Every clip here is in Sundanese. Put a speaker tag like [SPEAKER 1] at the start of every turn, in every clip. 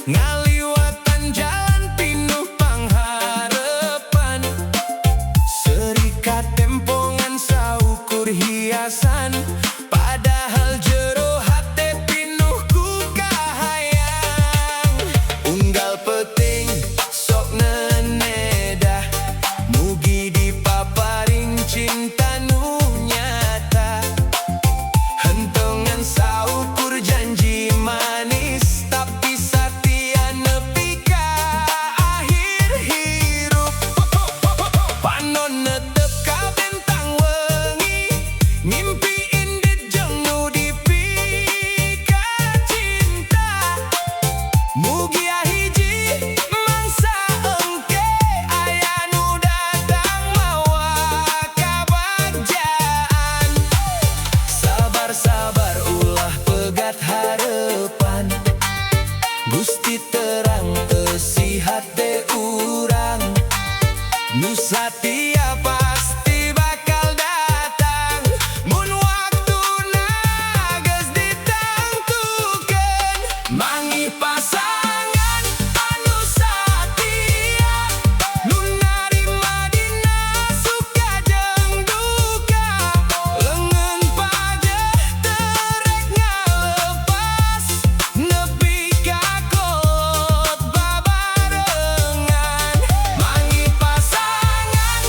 [SPEAKER 1] Ngaliwatan jalan pinuh pangharepan. Seuri katempo ngan saukur hiasan, padahal jero hate pinuh ku kahayang. Unggal peuting sok nenedah, mugi dipaparin cinta nu nyata. Henteu ngan saukur janji manis, tapi satia nepi ka akhir hirup. Panon netep ka bentang wengi, ngimpi indit jeung nu dipikacinta. Mugia hiji mangsa engke aya nu datang mawa kabagjaan. Sabar-sabar, ulah pegat harepan. Gusti terang eusi hate urang. Nu satia pasti bakal datang mun waktuna geus ditangtukeun. Manggih pasangan anu satia, nu narima dina suka jeung duka. Leungeun pajeh teu rek ngalepas nepi ka kolot babarengan. Manggih pasangan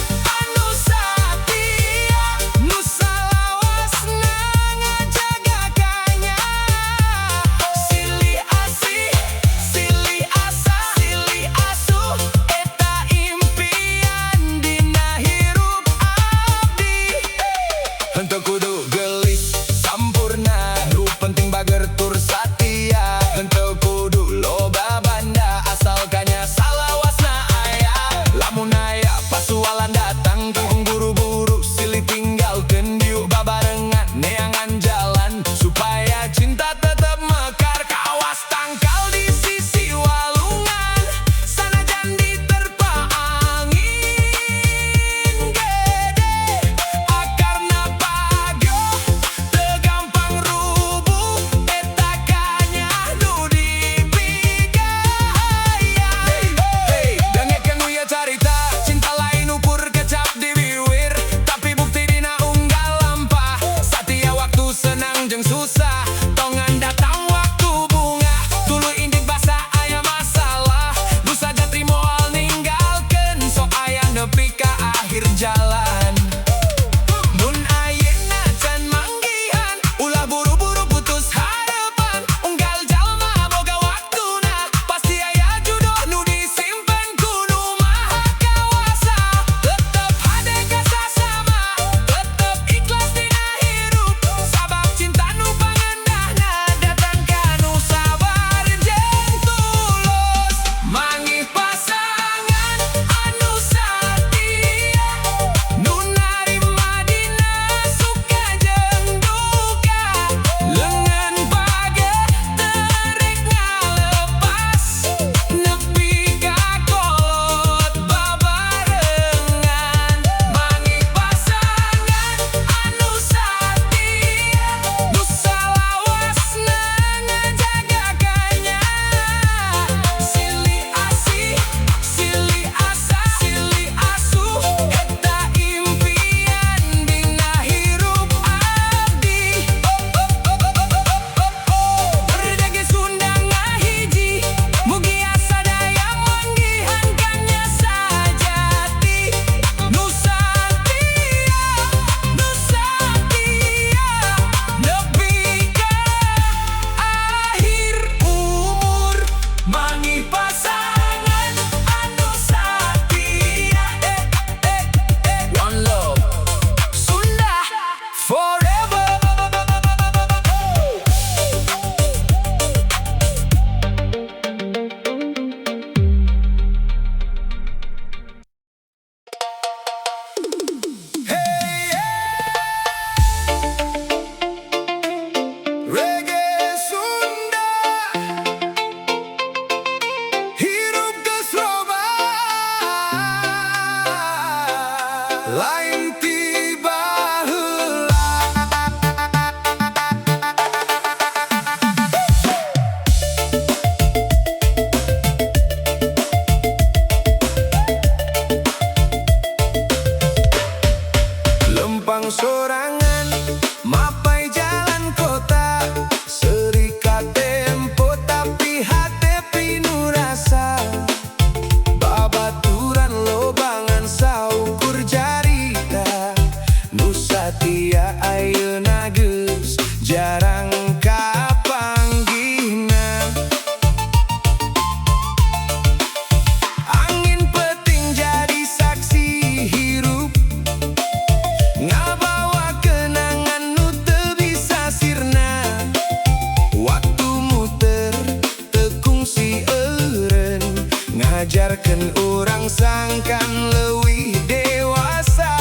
[SPEAKER 1] Ngajarkeun urang sangkan leuwih dewasa.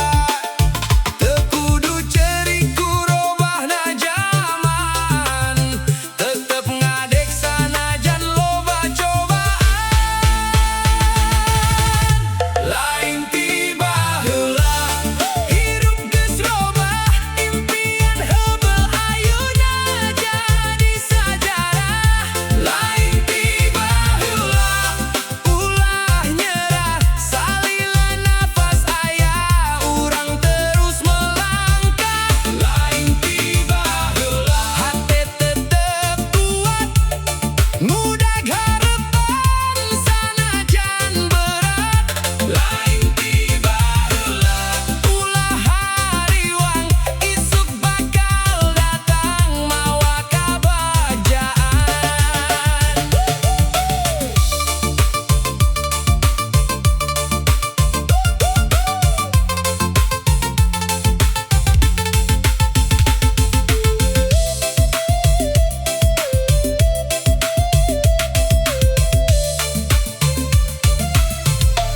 [SPEAKER 1] Teu kudu cerik ku robahna jaman, tetep ngadeg sanajan loba cobaan. Lain ti baheula, hirup geus robah. Impian heubeul ayeuna jadi sajarah. Lain ti baheula, ulah nyerah. Salila nafas aya, urang terus melangkah. Lain ti baheula, hate tetep kuat, ngudag harapan sanajan berat. Lain ti baheula, ulah hariwang, isuk bakal datang mawa kabagjaan.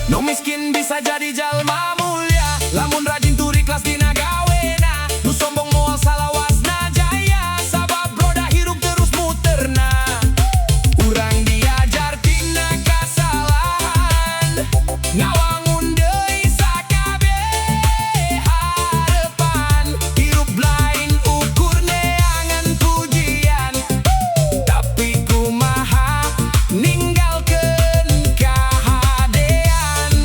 [SPEAKER 1] Nu miskin bisa jadi jalma mulia lamun rajin tur ikhlas dina gawena. Nu sombong moal salawasna jaya, sabab roda hirup terus muterna. Urang diajar tina kasalahan, ngawangun deui sakabeh harepan. Hirup lain ukur neangan pujian, tapi kumaha ninggalkeun kahadean.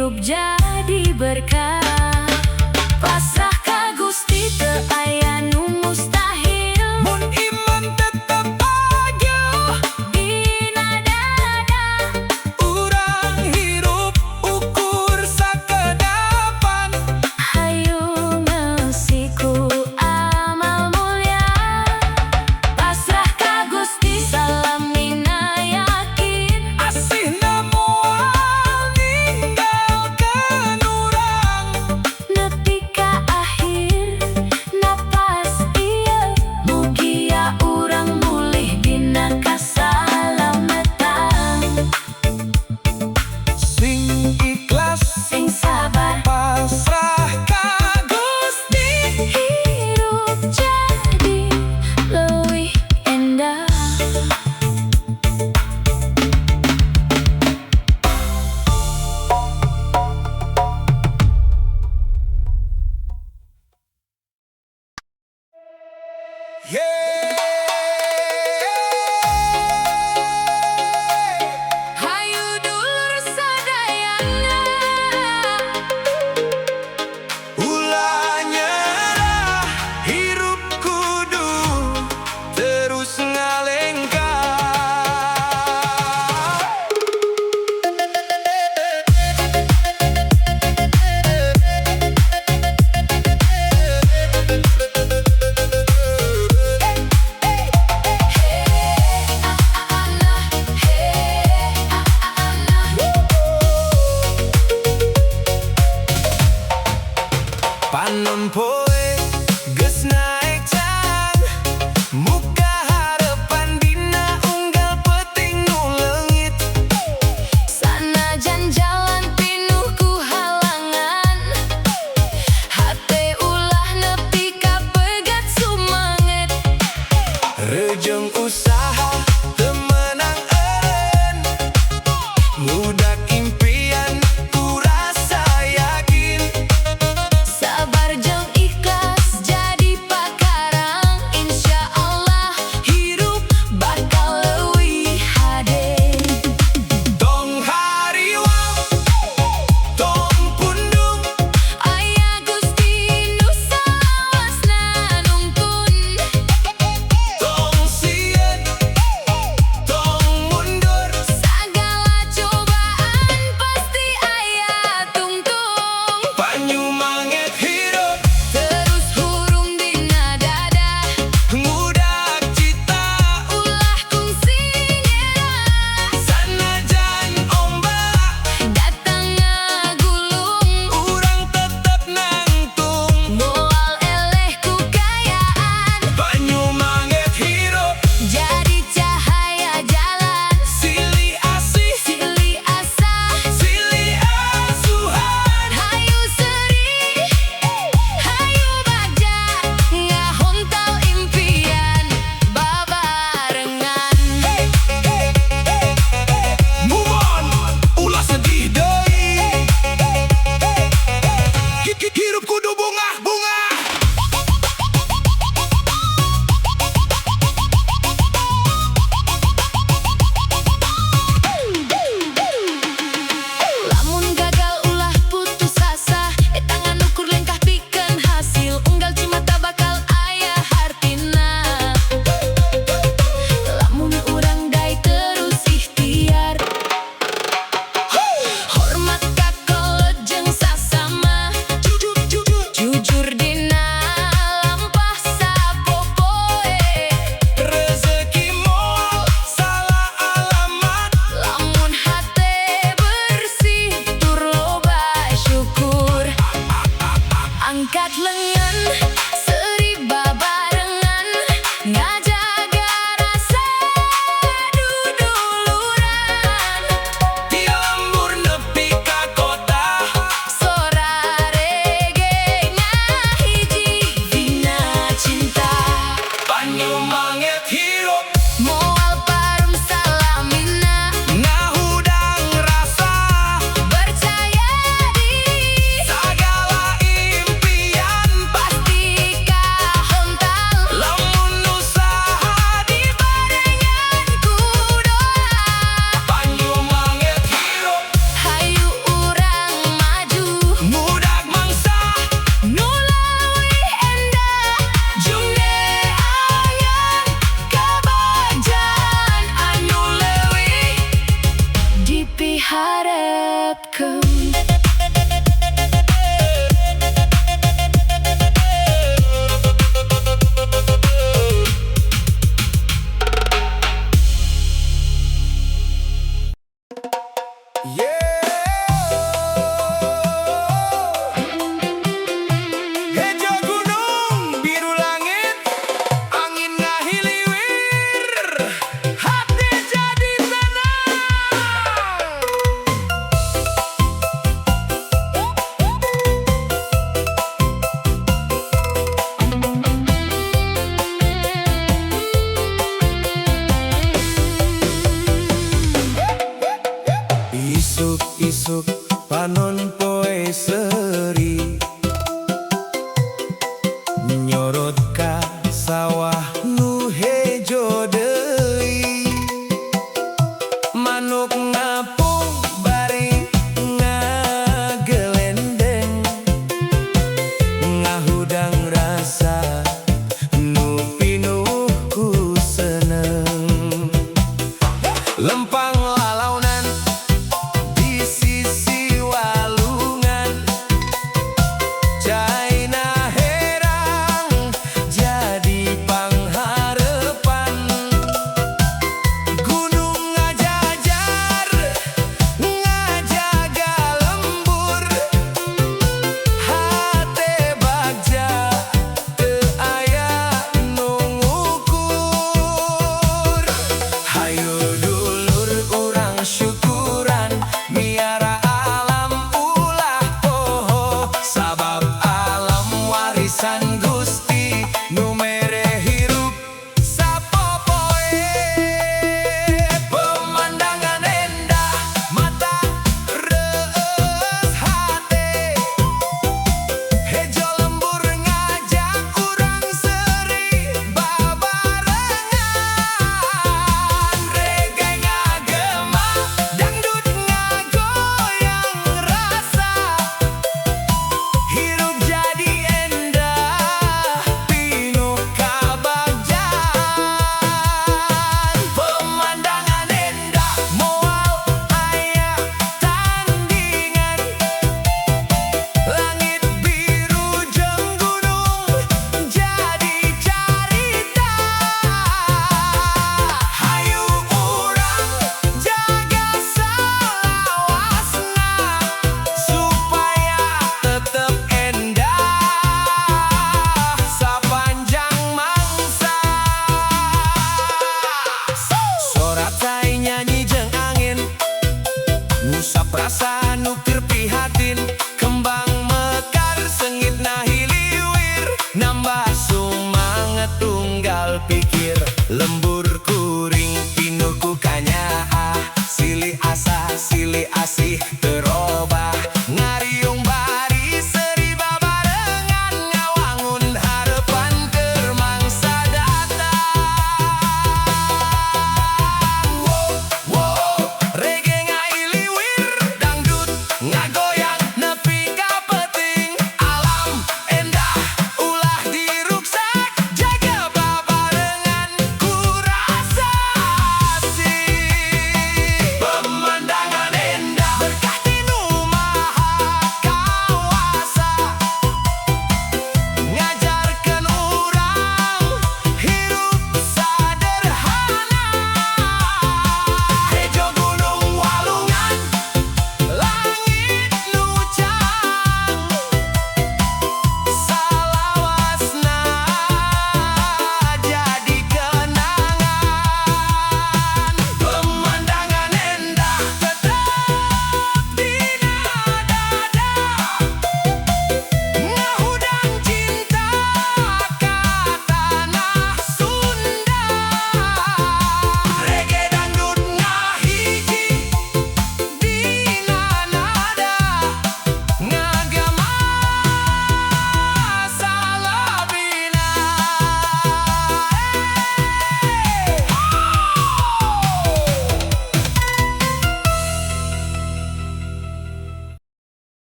[SPEAKER 2] Hirup jadi berkah. Pasrah ka Gusti, teu aya nu mustahil.
[SPEAKER 1] Mun iman tetep agil
[SPEAKER 2] Dina dada.
[SPEAKER 1] Urang hirup ukur sakedapan.
[SPEAKER 2] Hayu ngeusi ku amal mulia. Pasrah ka Gusti, salamina yakin.
[SPEAKER 1] Asihna moal ninggalkeun urang.
[SPEAKER 2] Nepi ka akhir napas ieu, mugia urang mulih dina kasalamatan.
[SPEAKER 1] Sing ikhlas,
[SPEAKER 2] Sing sabar,
[SPEAKER 1] pasrah ka Gusti.
[SPEAKER 2] Hirup jadi leuwih endah.
[SPEAKER 1] Yeah.
[SPEAKER 2] Hayu dulur sadayana,
[SPEAKER 1] Ulah nyerah, hirup kudu terus ngalengkah. Panon poe geus naek cang, muka harepan dina unggal peuting nu leungit.
[SPEAKER 2] Sanajan jalan pinuh ku halangan, hate ulah nepi ka pegat sumanget.
[SPEAKER 1] Rejeung usaha teu meunang eureun, ngudak impian ku rasa yakin.
[SPEAKER 2] Sabar jeung ikhlas jadi pakarang, insya Allah hirup bakal leuwih hade.
[SPEAKER 1] Tong hariwang, tong pundung.
[SPEAKER 2] Aya Gusti nu salawasna nungtun.
[SPEAKER 1] Tong sieun, tong mundur.
[SPEAKER 2] Sagala cobaan pasti aya tungtung.
[SPEAKER 1] Panyumanget hirup,
[SPEAKER 2] Terus hurung dina dada.
[SPEAKER 1] Ngudak cita,
[SPEAKER 2] Ulah kungsi nyerah.
[SPEAKER 1] Sanajan ombak
[SPEAKER 2] Datang ngagulung,
[SPEAKER 1] urang tetep nangtung.
[SPEAKER 2] Moal eleh ku kaayaan.
[SPEAKER 1] Panyumanget hirup,
[SPEAKER 2] Jadi cahaya jalan.
[SPEAKER 1] Silih asih,
[SPEAKER 2] Silih asah,
[SPEAKER 1] silih asuhan.
[SPEAKER 2] Hayu seuri, hayu bagja, ngahontal impian babarengan.
[SPEAKER 1] Move on, ulah sedih deui. Hirup kudu bungah-bungah.
[SPEAKER 2] Lamun gagal ulah putus asa, eta ngan ukur lengkah pikeun hasil. Unggal cimata bakal aya hartina, lamun urang daek terus ikhtiar. Hormat ka kolot jeung sasama, jujur dina lampah sapopoe.
[SPEAKER 1] Rezeki moal salah alamat,
[SPEAKER 2] Lamun hate bersih tur loba syukur. Angkat lengan, seuri babarengan, ngajaga rasa duduluran.
[SPEAKER 1] Ti lembur nepi ka kota,
[SPEAKER 2] Sora reggae ngahiji dina cinta.
[SPEAKER 1] Panyumanget hirup,
[SPEAKER 2] Moal parum salamina,
[SPEAKER 1] ngahudang rasa,
[SPEAKER 2] percaya diri,
[SPEAKER 1] sagala impian
[SPEAKER 2] pasti
[SPEAKER 1] Poe seri.